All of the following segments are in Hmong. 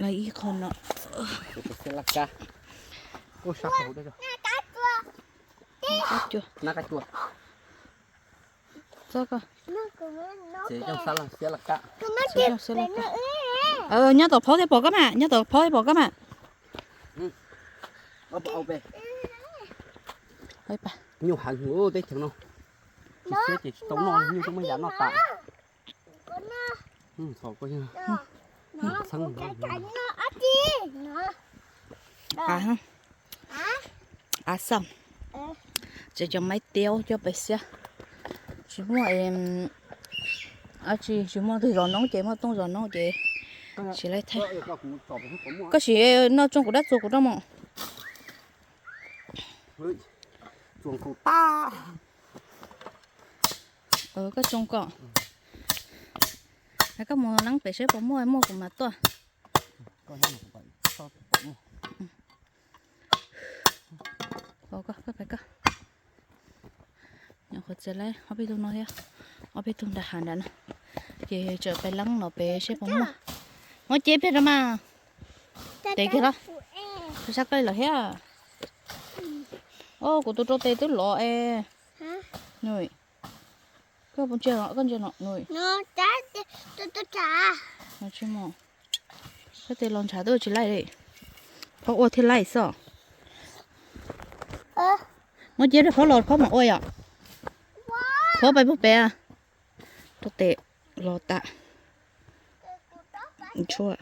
Ib qho no. Xiab laj kab. Ua sab hauv da. Kab cua. Nab kab cua. Txob koj. Ces coj sab laj xiab laj kab. Xiab laj kab. Nyob tom phov thiaj pom koj mas, nyob tom phov thiaj pom koj mas. Nyuj heev teb chaws no. Tsis xiab ces tsis tau noj, nyuj twb muab yam noj tas. Av xom, ces cov maib tiab coj pem xiab. Tsis muaj, tsis, tsis muaj twg zov noob ces muaj tooj zov noob ces tsis laib thaij. Koj sim noj tsoo kuv dab txuas kuv rau mos. Koj tsoo kom, koj mus leeb pem seb puas muaj, muaj kuv mam tuaj. Koj pais koj. Nyuam qhuav txiav lawm ob peb tug no thiab, ob peb tug nram hav nram no, ces tseem pais leeb no pem seb puas muaj. Muab ceb pliag rau mas. Tes kiag los, sab koj lawm thiab. Os, kuv tus rau tes twb lov es. Koj puas ntsia, koj ntsia no. Tsis muaj. Koj tes los ntshav twb ua tsis laij li. Phob ua thiaj laij xwb. Muab ceb rau phob los phob mam ua yom. Phob pais puag pem. Rau tes los tas. Ntshua,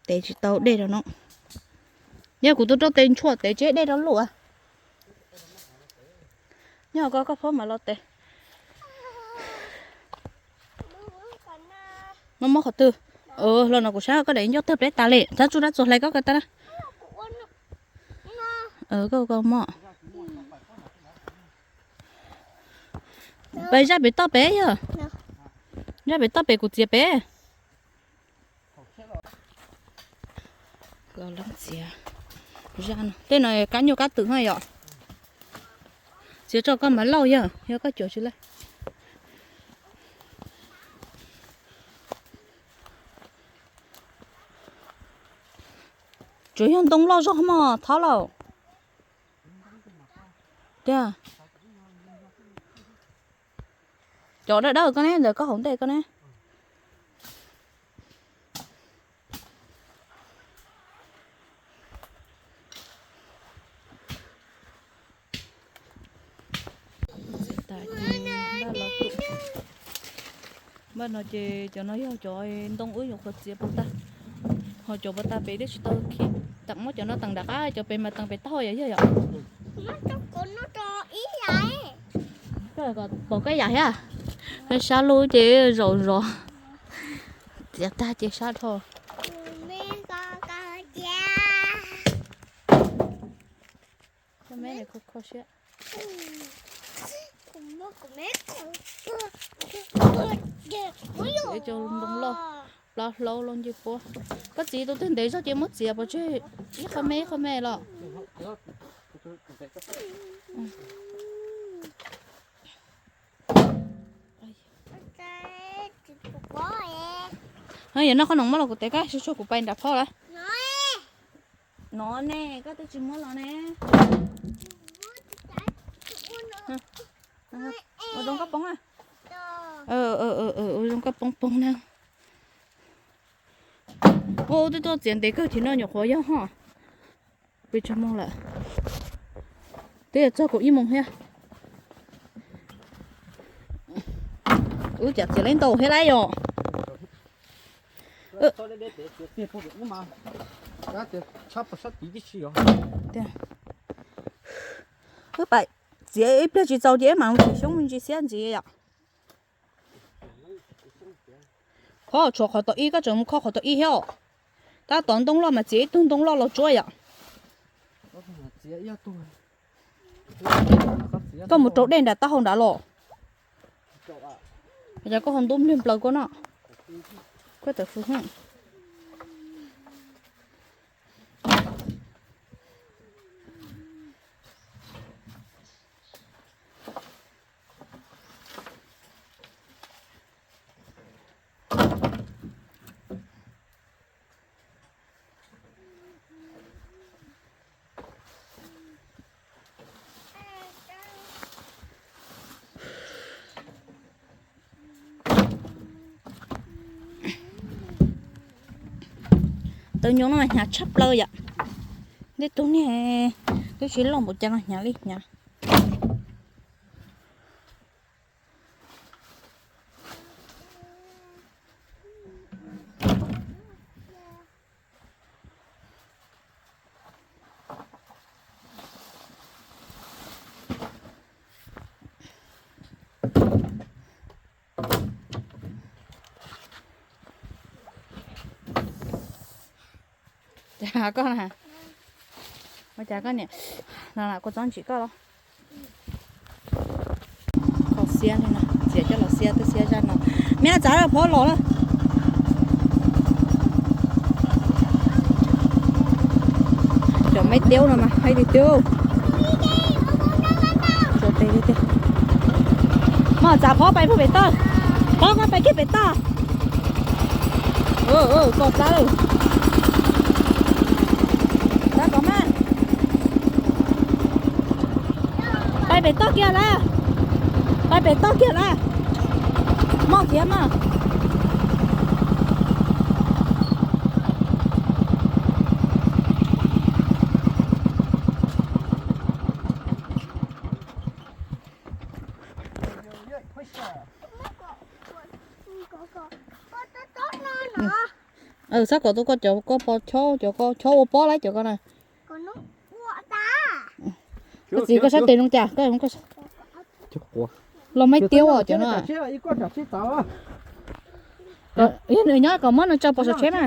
tes tsis tau dej rau no. Yog kuv tus rau tes ntshua tes tsis dej rau luj. Nyob koj, koj phob mam los tes. Muab muab qhov twg? Los no kuv saib koj daim ncauj tawg pleb tas li, rab tsuj rab txuas hlais koj ko tas na. Koj ko mog. Pais zaj pem toj pem yog. Zaj pem toj pem kuv txiav pem. Txiav zaj no, tej no kab nyuj kab twm no yom. Txiav tso koj mas lauj yog, yog koj cuam tsis laij. Tsuas yog ntoo loj zog mog thov lauj. Tiag. Cov dawb dawb koj ne, ntawm koj hauv ntej koj ne. Npaj no ces cov no yog cov ntoo wb nyuam qhuav txiav puas tag, ho cov puas tag pem twb tsis tau khi. Teem muab cov no teem nram qab, cov pem mas teem pem taub hau yom, yog yom. Pom koj yam thiab. Sab lub ces zaum zov, txiav tag ces sab dhau. Cov me kho kho siab. Cov ntoo loj, plaub hlaub loj ncej puab. Koj txiv tus twg ntev zog ces muab txiav pov tseg ib qho me ib qho me los. Yog no qhov no muab los kuv tes koj, tsuag tsuag kuv pais nram phab lawm. No ne, koj twb tsis muab los ne. Ua zoo koj poob na. Ua zoo koj poob poob na. Ua twb tuaj txiav ntev kawg, chim no nyuam qhuav yog ho peb tsag moos lawm. Twb yuav txog kaum ib moos thiab. Wb cas txiav lawm ntau thiab lawm yom. Wb pais txiav ib pliag tsis txaus ces wb mam mus txiav xyoob me ntsis xiab ntxiv yom. Qhov tshuav qhov tom ib, koj tseem mus kho qhov tom ib thiab os. Tab tom ntoo loj mas txiav ib tug ntoo loj los tsuab yom. Koj mus rau dej nram taub hau nrad los. Yog koj ho ntub npliag nplaws koj no. Koj tawm fws. Tus nyuj no mas hnyav tshaj plaws yom. Tej tug niag twb tsis loj npaum cas no hnyav li hnyav. Cas koj na, ua cas koj niam no kuv txob ntsim koj los? Kho xiab li no, txiav coj los xiab twb xiab zaj no. Me txav lawm, phob los lawm. Cov maib tiaub no mas haib tiag tiag. Tso tes tiag tiag. Mas txav phob pais puag pem toj, phob koj pais kiag pem toj. Koj txav lawm. Txav kom mas. Pais pem toj kiag lawm. Pais pem toj kiag lawm. Moj khiav mas. Txhob kom tau koj cov koj pos chob, cov koj chob ua pob lawm cov koj na. Koj txiv koj sab tes zoo cas koj los maib tiaub os cov no. Yog nws nyob kom muab nws tso pov saum tsheb na.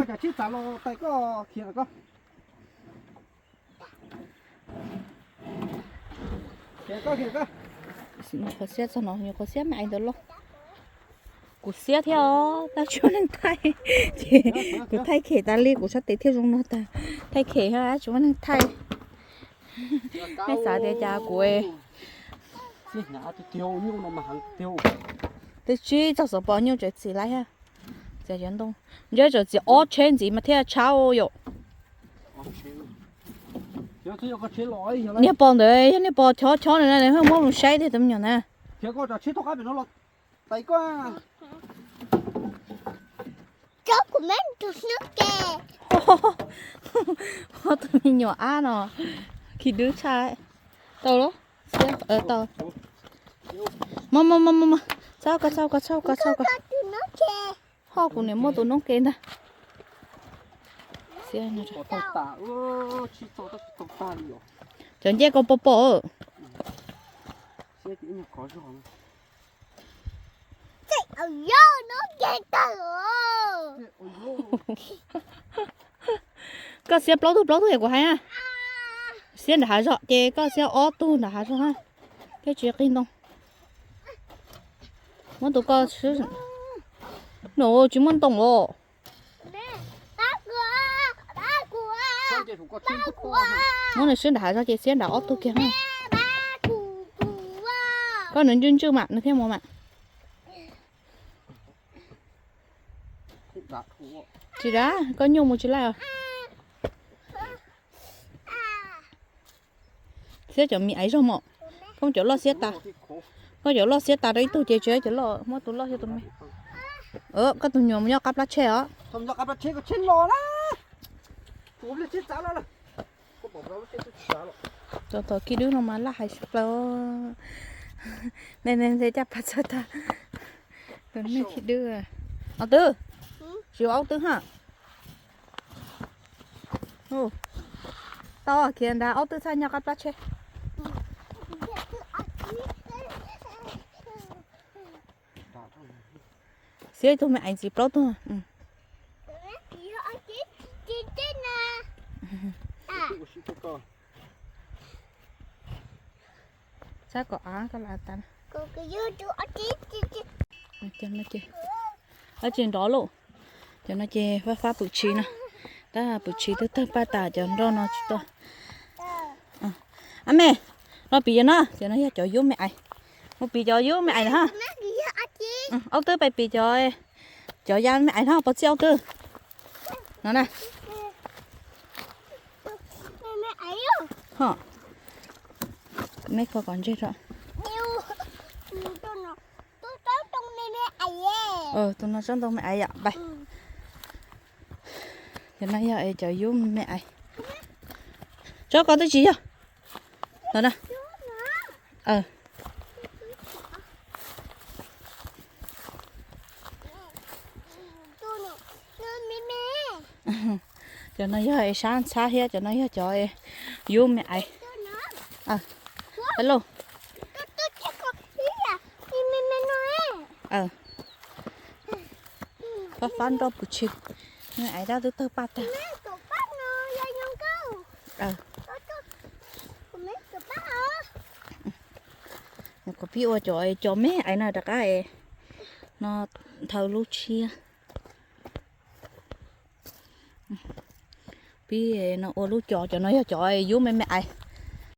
Qhov xiab txog no, qhov xiab me ais ntawd los. Kuv xiab thiab os, tab tsis muaj neeg thaij. Ces kuv thaij khem tas li, kuv sab tes thiaj zoo no tas. Thaij khem tsis muaj neeg thaij. Nej xav tias cas kuv twb tsib txog xov pos nyuj tseem txim lawm thiab. Txiav cov ntoo, ntshe tseem txim ob tsheb ntxiv mas thiaj tshab yom. Niag pos ntawd yog niag pos chob chob na, nws muab mus saib tiag tus me nyuam na. Tus me nyuam ab no, khi dwb tshaj. Tau los? Tau. Mas mas mas mas, txhob koj, txhob koj, txhob koj, txhob koj. Ho kuv niam muaj tus noob ke ntag. Cov ncej koj pom pom. Koj xiab plaub tug plaub tug yam kuv hais na. Xiab nram hav zog ces koj xiab ob tug nram hav zog na, thiaj tsis qig ntoo. Muab tus koj swb. No tsis muaj ntoo os. Muab nws swb nram hav zog ces xiab nram ob tug kiag na. Koj nws ntswj ntswj mam nws thiaj mus mam. Tsis dav, koj nyuj mus tsis laij os. Xiab cov me aiv zog mom. Koj cov loj xiab tas. Koj cov loj xiab tas rau ib tug ces tsis cov loj, muab tus loj xyuas tus me. Koj tus nyuam mus nyob qab plab tsheb os. Tos tos kij dub no mas laj hais sib plaws. Nej nej caj pas txog tag. Tus nej kij dub. Ob tug, tsis ua ob tug ha. Tau khiav nrad, ob tug txhaj nyob qab plab tsheb. Xiab ib tug me aiv ntxiv plaub tug. Txhob kom av koj lam tas. Dab tsi nrov lauj. Cov no ces fab fab pwm tshis no. Tab pwm tshis twb tawg paj tas cov nroj no tsis tuaj. Ab me, no piv cov no, cov no yog cov yub me aiv. Mus piv cov yub me aiv na ha. Ob tug pais piv cov, cov ya me aiv no, pov txij ob tug. No na. Ho, nej kho kom ntseg tso. Tus no tsob ntoo me aiv yom, pais. Cov no yog es cov yub me me ais. Tsob ko twb tsis yog. Los na. Cov no yog es sab ntxhab thiab, cov no yog cov yub me ais. Hello. Fab fab nroj pus tshis. Me ais dab twb tawg paj tag. Kuv pib ua cov, cov me ais no rov qab es no, thaw lub tshiab. Pib no ua lub cov, cov no yog cov yub me me ais.